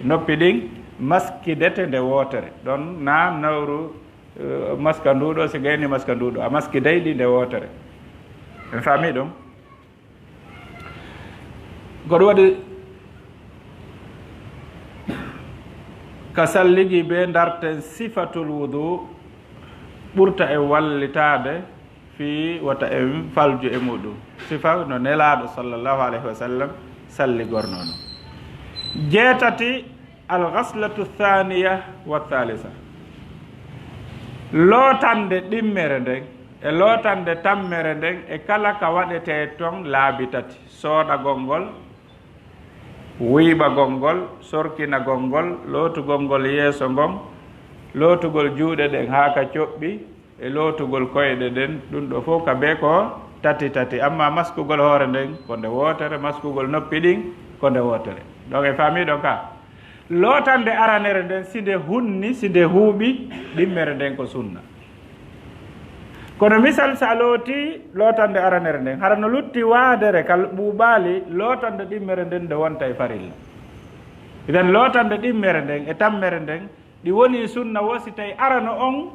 Noppi ɗin maskidete nde wootere. Ɗon na nawru, eh, maska nduɗo, si gayni maska nduɗo. A maskiday ɗi nde wootere. En faami ɗum? Ko ɗum waɗi ka salligi be darten sifatul wudu ɓurta e wallitaade fii wota en falju e muɗum. Sifa no Nelaaɗo sallallahu alayhi wa sallam salligorno non. Jeetati, al ghaslatu thaniya wa thalitha. Lootande ɗimmere nden e lootande tammere nden e kala ka waɗetee ton laabi tati. Sooɗagol ngol, wuyɓagol ngol, sorkinagol ngol, lootugol ngol yeeso ngon, lootugol juuɗe ɗen haa ka coɓɓi, e lootugol koyɗe ɗen, ɗum ɗo fof ka bee ko tati tati. Amma maskugol hoore nden ko nde wootere, maskugol noppi ɗin ko nde wootere. Donc, en faamii ɗon ka? Lootande aranere nden, si nde hunni, si nde huuɓi, ɗimmere nden ko sunna. Kono misal, so a looti lootande aranere nden, hara no lutti waadere ka ɓuuɓaali, lootande ɗimmere nden nde wonta e farilla. Idan, lootande ɗimmere nden e tammere nden, ɗi woni sunna wo si tawi arano on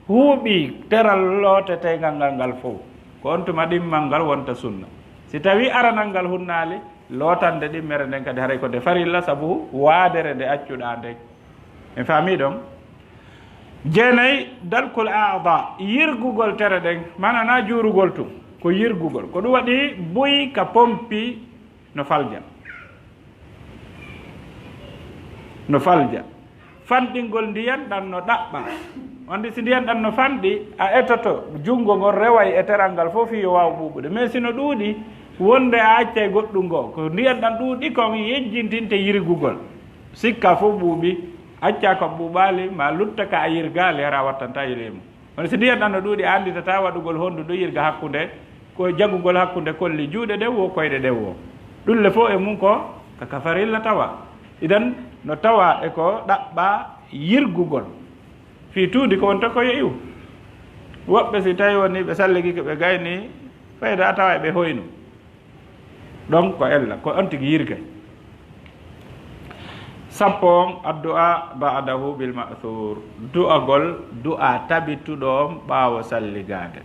huuɓi teral looteteyngal ngal ngal fow. Ko on tuma ɗimmal ngal wonta sunna. Si tawi aranal ngal hunnaali, lootande ɗimmere nden kadi haray ko nde farilla, sabu waadere nde accuɗaa nden. En faamii ɗon? Jeenay, dalkul aada, yirgugol tere ɗen, maana na juurugol tun, ko yirgugol. Ko ɗum waɗi buy ka pompi no falja. No falja. Fanɗingol ndiyan ɗan no ɗaɓɓa. Wonde si ndiyan ɗan no fanɗi, a etoto junngo ngon reway e teral ngal fof fii yo waaw ɓuuɓude. Mais si no ɗuuɗi, wonde a accay goɗɗum ngoo, ko ndiyan ɗan ɗuuɗi kon yejjintinte yirgugol. Sikka fof ɓuuɓi, accaa ko ɓuuɓaali, ma lutta ka a yirgaali, hara a wattantaa yeleemu. Kono si ndiyan ɗan no ɗuuɗi, a annditataa waɗugol hondu ɗo yirga hakkunde, ko jagugol hakkunde kolli juuɗe ɗen woo, koyɗe ɗen woo. Ɗun le fof e mun ko ka, ka farilla tawa. Idan no tawa e ko ɗaɓɓa yirgugol. Fii tuundi ko wonta ko yo iw. Woɓɓe si tawi woni ɓe salligike ɓe gayni, fayda a tawa e ɓe hoynu. Ɗon ko ella, ko on tigi yirgay. Sappo on, addu'a ba'dahu bil ma'thur. Du'agol, du'a tabituɗo on ɓaawo salligaade.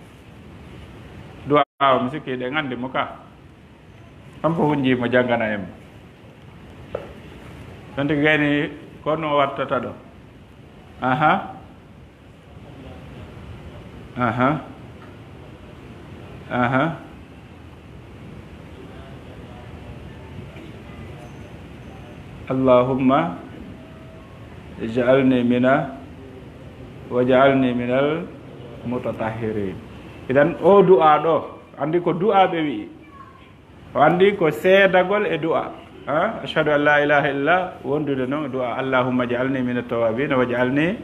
Du'a o, mi sikki ɗen anndi mo ka. Kampo hunji mo janngana en mo. On tigi gayni ko no wattata ɗo. Aha. Aha. Aha. Allahumma ij'alni mina, waj'alni minal mutatahhirin. Idan o du'a ɗo, anndi ko du'a ɓe wi'i. O anndi ko seedagol e du'a. Ha? Ashhadu an la ilaha illa, wondude non e du'a. Allahumma ij'alni minat tawwabin waj'alni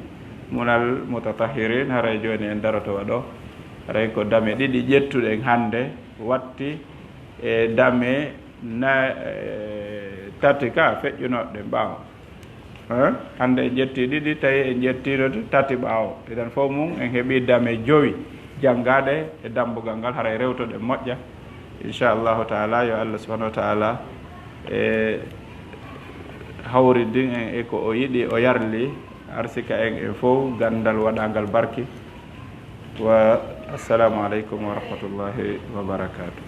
minal mutatahhirin. Haray jooni en daroto wa ɗo. Haray ko dame ɗiɗi ƴettuɗen hannde, watti e dame na-, e tati ka feƴƴunooɗen ɓaawo. Eh, hannde en ƴetti ɗiɗi, tawi en ƴettiino tati ɓaawo. Idan fof mum en heɓi dame jowi. Janngaɗe e dambugal ngal, haray rewtoɗen moƴƴa. Inchallahu taala, yo Allah subhanahu wa taala e hawrindin en e ko o yiɗi, o yarli, arsika en en fof ganndal waɗangal barki. Wa assalamu aleykum wa rahmatullahi wa barakatuh.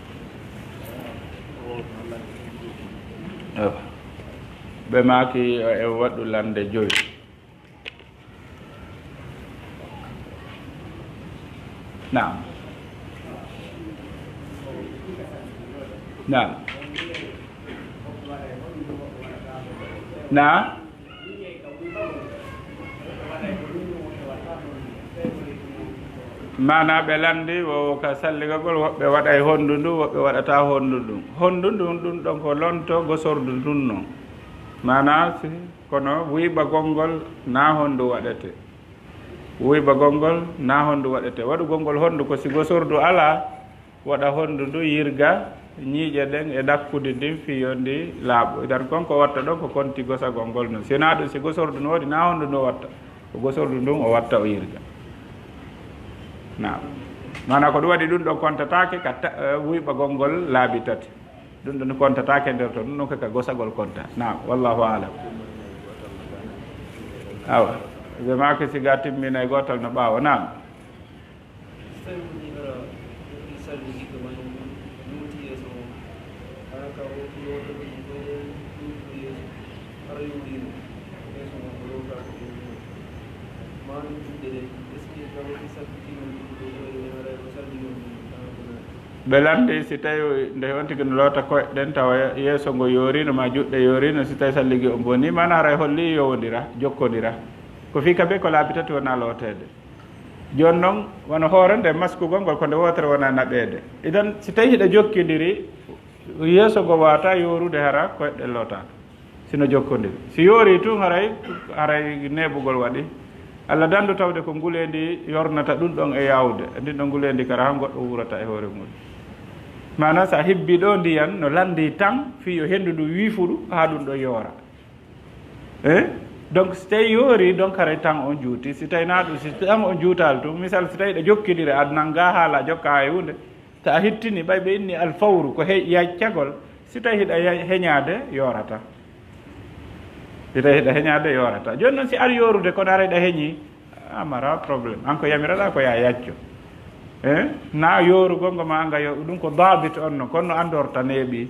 Ewa. Ɓe maaki, e waɗu lande joyi. Naam. Naam. Naam. Maanaa ɓe lanndi wo ka salligagol, woɓɓe waɗay honndu ndun, woɓɓe waɗataa honndu ndun. Honndu ndun, ɗun ɗon ko lonto gosordu ndun non. Maanaa si, kono wuyɓagol ngol naa honndu waɗete. Wuyɓagol ngol naa honndu waɗete. Waɗugol ngol honndu ko si gosordu alaa, waɗa honndu ndu yirga ñiiƴe ɗen e ɗakkudi ndin fii yo ndi laaɓo. Idan kon ko watta ɗon ko konti gosagol ngol non. Si naa ɗun, si gosordu no woodi, naa honndu no watta. Ko gosordu ndun o watta o yirga. Naam. Maanaa ko ɗun waɗi ɗun ɗon kontataake ka ta-, eh, wuyɓagol ngol laabi tati. Ɗun ɗon kontataake nder ton, ɗun ɗon ko ka gosagol konta. Naam, wallahu a'lam. Awa. Ɓe maaki siga timminay gootal no ɓaawo. Naam. So tawi woni hara ɓe salmini ko woni ɗum, ɗum ti yeeso mum. Hara ka o ɗum wota ɗum koye ɗum ko yeeso. Hara yowlino yeeso mum ko lowta ko ɗum ɗum. Maa ɗum ɗum ɗeɗe, est-ce que tawa ɗum salmitiima ɗum ɗo koye ne hara o salmino ɗum ɗum tan ko naati? Ɓe lanndi si tawi nde on tigi no loota koyɗe ɗen tawa yeeso ngo yooriino ma juuɗe yooriino, si tawi salligi on boni, maanaa hara holli yowondira, jokkondira. Ko fii ka be ko laabi tati wona looteede. Jooni non, wano hoore nde maskugol ngol ko nde wootere wona naɓeede. Idan, si tawi hiɗa jokkindiri, yeeso ngo waata yoorude hara koyɗe lootaaka. Si no jokkondiri. Si yoori tun haray, haray neeɓugol waɗi. Allah dandu tawde ko nguleendi yornata ɗun ɗon e yaawude. Ndin ɗon nguleendi kara han goɗɗo wuurata e hoore mum. Maanaa sa hibbi ɗo ndiyan no lanndi tan fii yo hendu ndu wiifuɗu haa ɗun ɗon yoora. Eh? Donc, si tawi yoori, donc, haray tan on juuti. Si tawi naa ɗum, si tan on juutaali tun, misal, si tawi ɗa jokkindiri, aɗa nannga haala, jokka hay huunde, ta a hittini, ɓay ɓe inni alfawru, ko he-, yaccagol, si tawi hiɗa ya-, heñaade, yoorata. Si tawi hiɗa heñaade, yoorata. Jooni non, si ar yoorude, kono aray ɗa heñi, a mara problème. An ko yamiraɗa ko ya yacco. Eh? Na yoorugol ngo ma nga yo, ɗum ko daabit on no, kono no andorta neeɓi.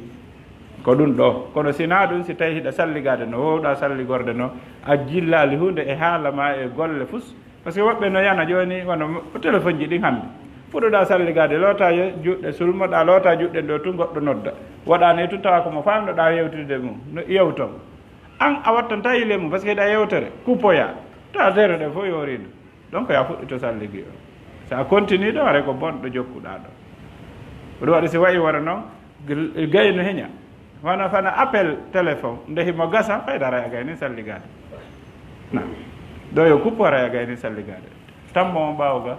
Ko ɗum ɗo. Kono si na ɗum, si tawi hiɗa salligaade no wowɗa salligorde no, a jillaali huunde e haala ma e golle fus. Parce que woɓɓe no yana jooni, wano mo-, téléphone ji ɗin hannde. Fuɗɗuɗa salligaade, loota ye-, juɗɗe, sulmoɗa, loota juɗɗe ɗo tun, goɗɗo nodda. Waɗa ni tun, tawa ko mo famnoɗa yewtude mum, no yewton. An a wattanta yile mum, parce que ɗa yewtere, kuppoya. Ta tere ɗe fof yorino. Donc, ya fuɗɗito salligi o. So a continue ɗo, haray ko bonɗo jokkuɗa ɗo. Ko ɗum waɗi si wayi wara noon, gayno heña. Wano fana appel téléphone, nde himo gasa, fayda haray a gayni salligade. Na. Ɗo yo kuppo haray a gayni salligade. Tammo on ɓaawo ga.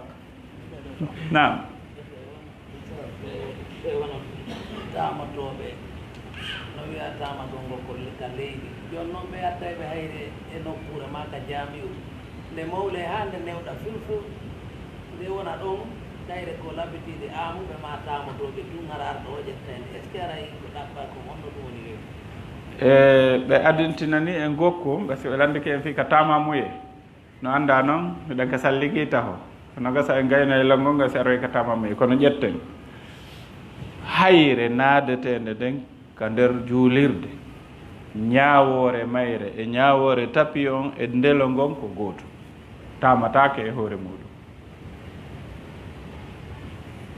Naam. Ɓe, ɓe wona tamatooɓe, no wiya tamatoo ngol ko le-, ka leydi. Jooni noon ɓe adday ɓe hayre e nokkuure maa ka jaami'u. Nde mawle haa nde newɗa filfil, nde wona ɗon, kayre ko labitiiɓe aamuɓe maa tamatooɓe tun hara arta o ƴetta en. Est-ce que haray ko ɗaɓɓa ko honno ɗum woni leydi? E, ɓe adintinani en gokku, parce que ɓe lanndike en fii ka tamamuye. No anndaa noon, miɗen ka salligi taho. Kono gasa en gayno e lonngo ngo si aroy ka tamamuye, kono ƴetten. Hayre naadeteende nden ka nder juulirde, ñaawoore mayre e ñaawoore tapi on e ndelo ngon ko gootum. Tamataake e hoore muuɗum.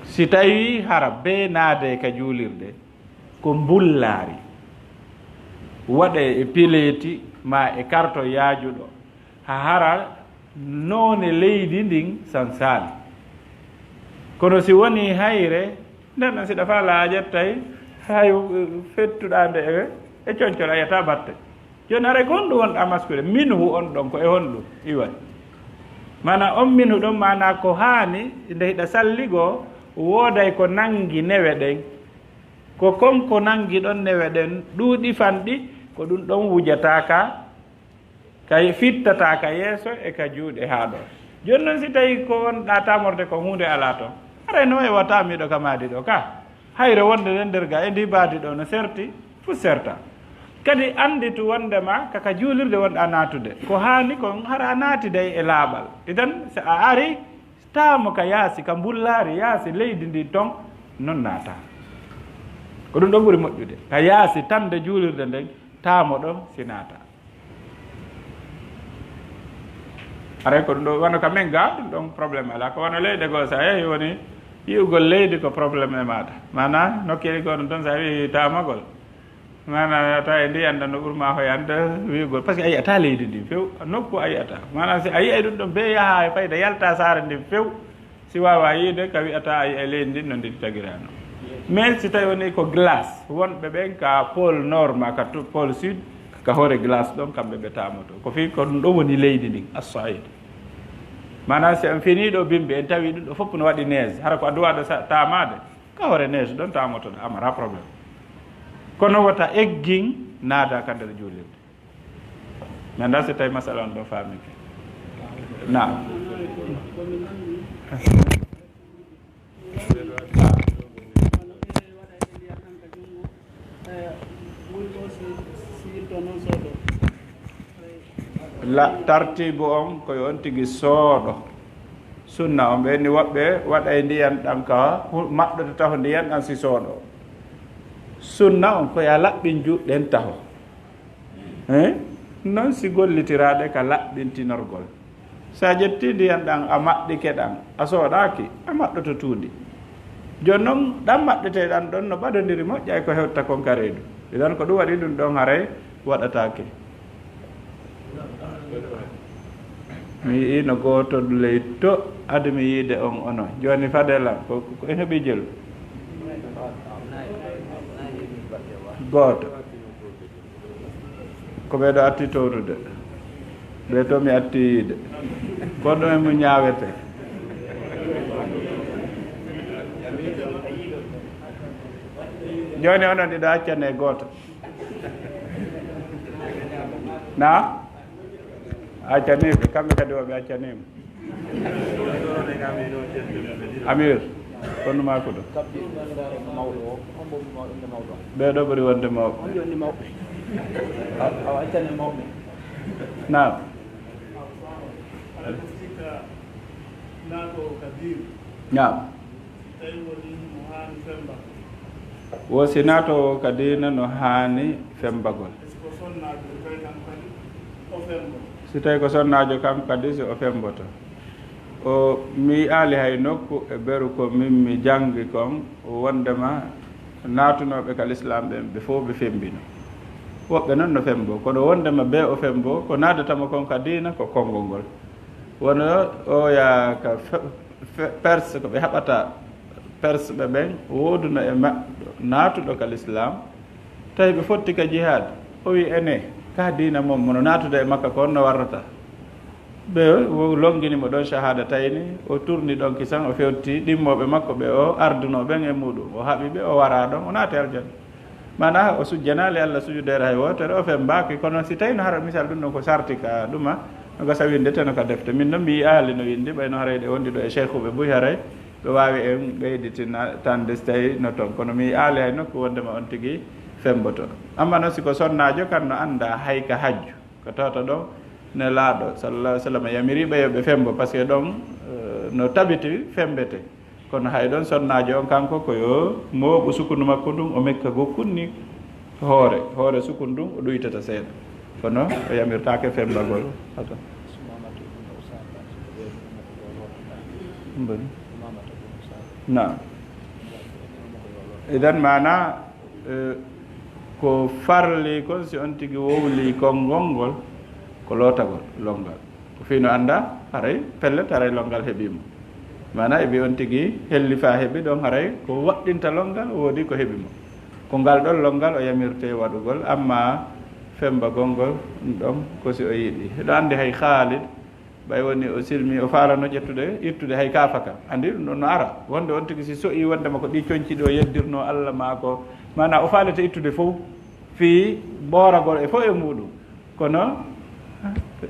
Si tawii hara bee naadee ka juulirde, ko mbullaari, waɗee e pileeti maa e karto yaajuɗo, haa hara noone leydi ndin sansaali. Kono si wonii hayre, nden ɗon si ɗa faalaa a ƴettay, hay fettuɗaa nde e, e concol a yi'ataa batte. Jooni haray ko honɗum wonɗaa maskude? Minhu on ɗon ko e honɗum iway? Maanaa on minhu ɗon, maanaa ko haani nde hiɗa salligoo, wooday ko nangi newe ɗen. Ko kon ko nangi ɗon newe ɗen, ɗuuɗi fanɗi, ko ɗum ɗon wujataa ka, ka fittataa ka yeeso e ka juuɗe haa ɗoo. Jooni noon, si tawii ko wonɗaa tamorde kon huunde alaa ton, haray no wayi wa taamiiɗo ka maadi ɗoo ka. Hayre wonde nden nder ga e ndi mbaadi ɗoo no serti, fuu serta. Kadi annditu wondema ka, ka juulirde wonɗaa naatude. Ko haani kon hara a naatiday e laaɓal. Idan, si a ari, taamo ka yaasi, ka mbullaari yaasi leydi ndi ton, non naataa. Ko ɗum ɗon ɓuri moƴƴude. Ka yaasi tande juulirde nden, taamo ɗon si naataa. Haray ko ɗum ɗo, wano ka men ga, ɗum ɗon problème alaa. Ko wano leyɗe goo, si a yahii woni yi'ugol leydi ko problème e maaɗa. Maanaa, nokkeeli goo ɗum ton, si a wi'i taamagol, maanaa, a yi'ataa e ndiyan ɗan no ɓuri maa hoyande wi'ugol, parce que a yi'ataa leydi ndin few, nokku a yi'ataa. Maanaa, si a yi'ay ɗum ɗon bee yahaa e fayda yaltaa saare nden few, si waawaa yi'ude ka wi'ataa a yi'ay leydi ndin no ndi tagiraano. Mais si tawii woni ko glace, wonɓe ɓen ka pôle nord maa ka to-, pôle sud, ka hoore glace ɗon, kamɓe ɓe taamoto. Ko fii ko ɗum ɗon woni leydi ndin, as-Saïd. Maanaa, si en finii ɗo bimbi, en tawii ɗum ɗo fof no waɗi neige, hara ko a duwaaɗo sa-, taamaade, ka hoore neige ɗon taamotoɗaa, a maraa problème. Kono wota eggin naada ka nder juulirde. Mi anndaa si tawi masala on ɗo faamike. Naam. La, tartiibu on ko yo on tigi sooɗo. Sunna on ɓe ni woɓɓe waɗay ndiyan ɗan ka hu-, maɓɓoto taho ndiyan ɗan si sooɗo. Sunna on ko yo a laɓɓin juuɗe ɗen taho. Hein? Non si gollitiraade ka laɓɓintinorgol. Si a ƴettii ndiyan ɗan, a maɓɓike ɗan, a sooɗaaki, a maɓɓoto tuundi. Jooni non, ɗan maɓɓetee ɗan ɗon no ɓadondiri moƴƴa e ko hewta kon ka reedu. Idan ko ɗum waɗi ɗum ɗon haray waɗataake. Mi yi'ii no gooto ley to, adu mi yiide on onon. Jooni fadee lan, ko, ko, ko en heɓii jelu? Gooto. Ko ɓee ɗo atti towtude. Ɓee to mi atti yiide. Ko ɗum e mo ñaawete. Jooni onon ɗiɗo accane gooto. Na? Accanii ɓe, kamɓe kadi o ɓe accanii mo. Amir, kono maa ko ɗo. Ɓee ɗo ɓuri wonde mawɓe. Naam. Naam. Wo si naatoowo ka diina no haani fembagol. Si tawi ko sonnaajo kam kadi si o femboto. O mi yi'aali hay nokku e beru ko min mi janngi kon wondema naatunooɓe ka lislaam ɓen ɓe fof ɓe fembino. Woɓɓe noon no fembo, kono wondema bee o fembo, ko naadata mo kon ka diina ko konngol ngol. Wano oya ka fe-, fe-, Perse, ko ɓe haɓata Perse ɓe ɓen, wooduno e maɓɓe naatuɗo ka lislaam, tawi ɓe fotti ka jihaad. O wi, ene, ka diina mon, mono naatude e makka ko honno warrata? Ɓe o longini mo ɗon shahaada tayni, o turni ɗon kisan, o fewti ɗimmooɓe makko ɓe o ardunoo ɓen e muuɗum. O haɓi ɓe, o waraa ɗon, o naati aljanna. Maanaa, o sujjanaali Alla sujudeere hay wootere, o fembaaki. Kono si tawii no hara misal ɗum ɗon ko sarti ka ɗuma, no gasa winde teno ka defte. Min noon mi yi'aali no windi, ɓay no haray ɗe wondi ɗo e sheykhuɓe buy haray, ɓe waawi en ɓeyditina tande si tawii no toon. Kono mi yi'aali hay nokku wondema on tigi femboto. Amma noon si ko sonnaajo kan no annda hay ka hajju, ko tawata ɗon Nelaaɗo sallallahu alaihi wasallam yamiri ɓe yo ɓe fembo, parce que ɗon, eh, no tabiti fembete. Kono hay ɗon sonnaajo on kanko ko yo mooɓu sukundu makko ndun, o mekka gokkun ni hoore, hoore sukun ndun o ɗuytata seeɗa. Kono o yamirtaake fembagol. Haka. Mboni. Naam. Idan maanaa, eh, ko farli kon si on tigi wowli konngol ngol, ko lootagol, longal. Ko fii no annda, haray pellet, haray longal heɓii mo. Maanaa, e ɓe on tigi helli faa heɓi ɗon, haray ko waɗɗinta longal, woodi ko heɓi mo. Ko ngal ɗon longal o yamirte waɗugol, amma fembagol ngol ɗum ɗon ko si o yiɗi. Hiɗo anndi hay Khalid, ɓay woni o silmi, o faalano ƴettude, ittude hay kaafa ka. Anndi ɗum ɗon no ara. Wonde on tigi si so'i wondema ko ɗi conci ɗo yeddirno Alla maa ko, maanaa o faalete ittude fow, fii booragol e fow e muuɗum. Kono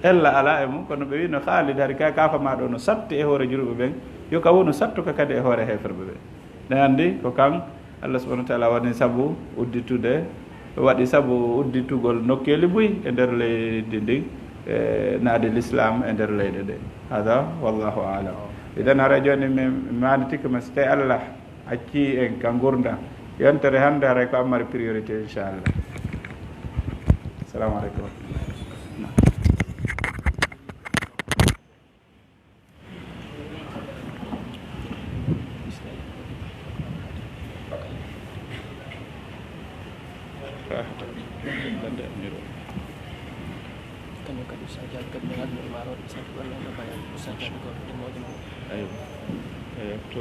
ella alaa e mum, kono ɓe wino Khalid hari ka kaafa maa ɗo no satti e hoore julɓe ɓen, yo ka wonu sattuka kadi e hoore heeferɓe ɓen. Ɗen anndi ko kan Allah subhanahu wa ta'ala waɗi sabu udditude, waɗi sabu udditugol nokkeeli buy e nder leydi ndin, e naade l'islam e nder leyɗe ɗe. Hada, wallahu a'lam. Idan hara jooni mi maanditike ma si tawi Allah accii en ka ngurndan. Yontere hannde haray ko an mari priorité, inchallah. Assalamu aleykum. Kañum kadi Oustaz Diallo kadi no adduno e maaro, sabu walla no baya Oustaz Diallo ko ɗum mawɗo mo. Aywa. Aywa, to.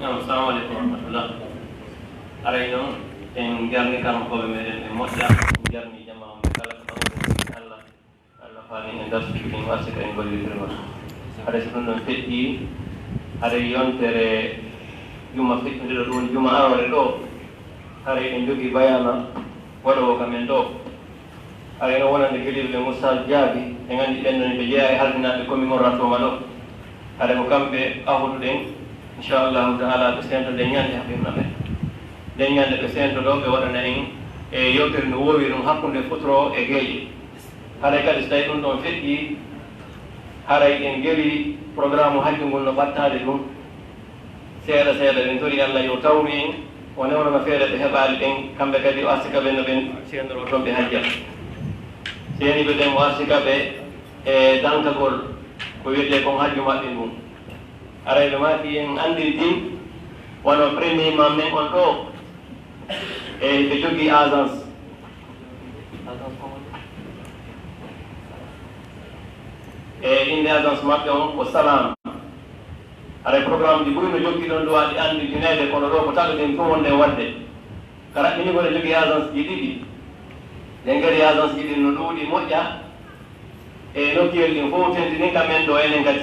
Naam, assalamu aleykum wa rahmatullah. Haray noon, en jarni karmokooɓe meɗen ɓe moƴƴa, en jarni jamaa on ɓe kala ko Allah. Allah faani en darsuuji ɗin, o arsi ko en gollitirma. Haray so ɗum ɗon feƴƴi, haray yontere juma feƴƴunde ɗo, ɗum woni juma aroore ɗo, haray en jogii bayaana waɗoowo ka men ɗo. Haray no wonande geliiɓe ɓen, Oustaz Jaabi, en anndi ɓen ɗon ɓe jeyaa e halfinaaɓe commune mo Ratoma ɗo. Haray ko kamɓe ahuduɗen, inchallahu taala, ɓe seentoɗen ñande haɓirna ɓe. Nden ñande ɓe seentoɗo, ɓe waɗana en e yewtere no woowi ɗum hakkunde futuro e geeƴe. Haray kadi, so tawi ɗum ɗon feƴƴi, haray en geli programme hajju ngun no ɓattaade ɗum. Seeɗa seeɗa, ɓen tori Allah yo tawru en, o newnana feere ɓe heɓaali ɓen, kamɓe kadi o arsika ɓe no ɓen seenoroo toon ɓe hajja. Seeniiɓe ɓen o arsika ɓe e dankagol ko wiyetee kon hajju maɓɓe ngun. Haray ɓe maaki en anndintin, wano premier imam men on ɗo, e ɓe jogii agence. E innde agence maɓɓe on ko Salam. Haray programme ji buy no jokki ɗon, ɗo waɗi anndintineede, kono ɗo ko taɗoɗen fof wonde waɗde. Ka raɓɓinigol e jogii agence ji ɗiɗi. Ɗen kadi agence ji ɗin no ɗuuɗi moƴƴa. E nokkeeli ɗin fof tentini ka men ɗo enen kadi.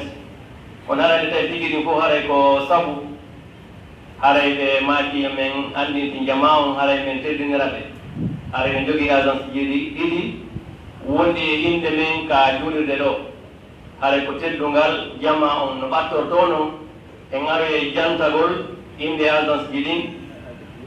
Kono haray nde tawi tigi ɗin fof haray ko sabu, haray ɓe maaki yo men anndinti jamaa on, haray men teddinira ɓe. Haray men jogii agence ji ɗi ɗiɗi wonɗi e innde men ka juulirde ɗo. Haray ko teddungal jamaa on no ɓattortoo non. En aroyay jantagol innde agence ji ɗin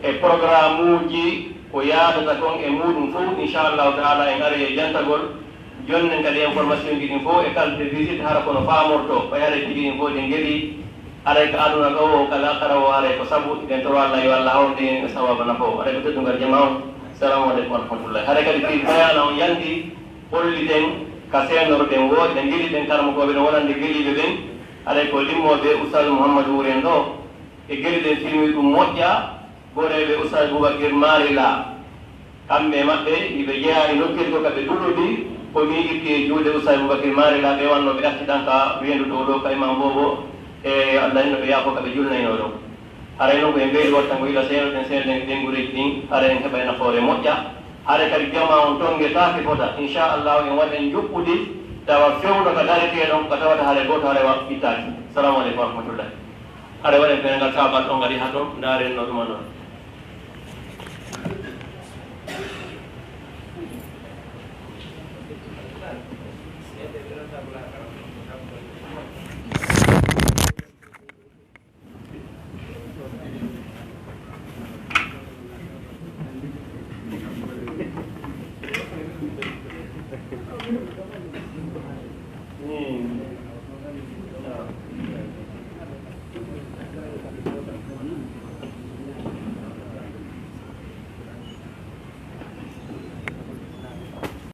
e programme uji ko yaadata kon e muuɗum fof, inchallahu taala, en aroyay jantagol. Jonnen kadi information ji ɗin fof e carte de visite, hara kono faamorto, ɓay haray tigi ɗin fof ɗi ngeli, haray ko aduna ɗo o, ka laakara o, haray ko sabu, ɗen toro Allah yo Allah hawrde en e sawaba nafo. Haray ko teddungal jamaa on. Assalamu aleykum wa rahmatullahi. Hare kadi fii bayana on yalti, holliten ka seenorɗen wooɗi, ɓe gili ɓen karamokooɓe no wonande geliiɓe ɓen. Haray ko limmooɓe Oustaz Mouhamadou Wuri en ɗo, e geli ɗen filmi ɗum moƴƴa, goreeɓe Oustaz Boubacry Maari La. Kamɓe e maɓɓe, hiɓe jeyaa e nokkeeli ko ka ɓe duɗodi, ko mi itti e juuɗe Oustaz Boubacry Maari La, ɓe wannoo ɓe accidan ka weendu dow ɗo ka Imam Bobo, e Allah en no ɓe yaafoo ka ɓe julnaynoo ɗon. Haray non ko en ɓeydi wattango ila seenoɗen seenoɗen ɓeynguureeji ɗin, haray en heɓay nafoore moƴƴa. Haray kadi jamaa on tonngetaake fota. Inchallahu en waɗan njuɓɓudi tawa fewndo ka daretee ɗon, ka tawata haray gooto haray wa ittaaki. Salamu aleykum wa rahmatullahi. Haray waɗen ko en ngal saabal ɗon kadi haa ton, ndaaren no ɗuma non.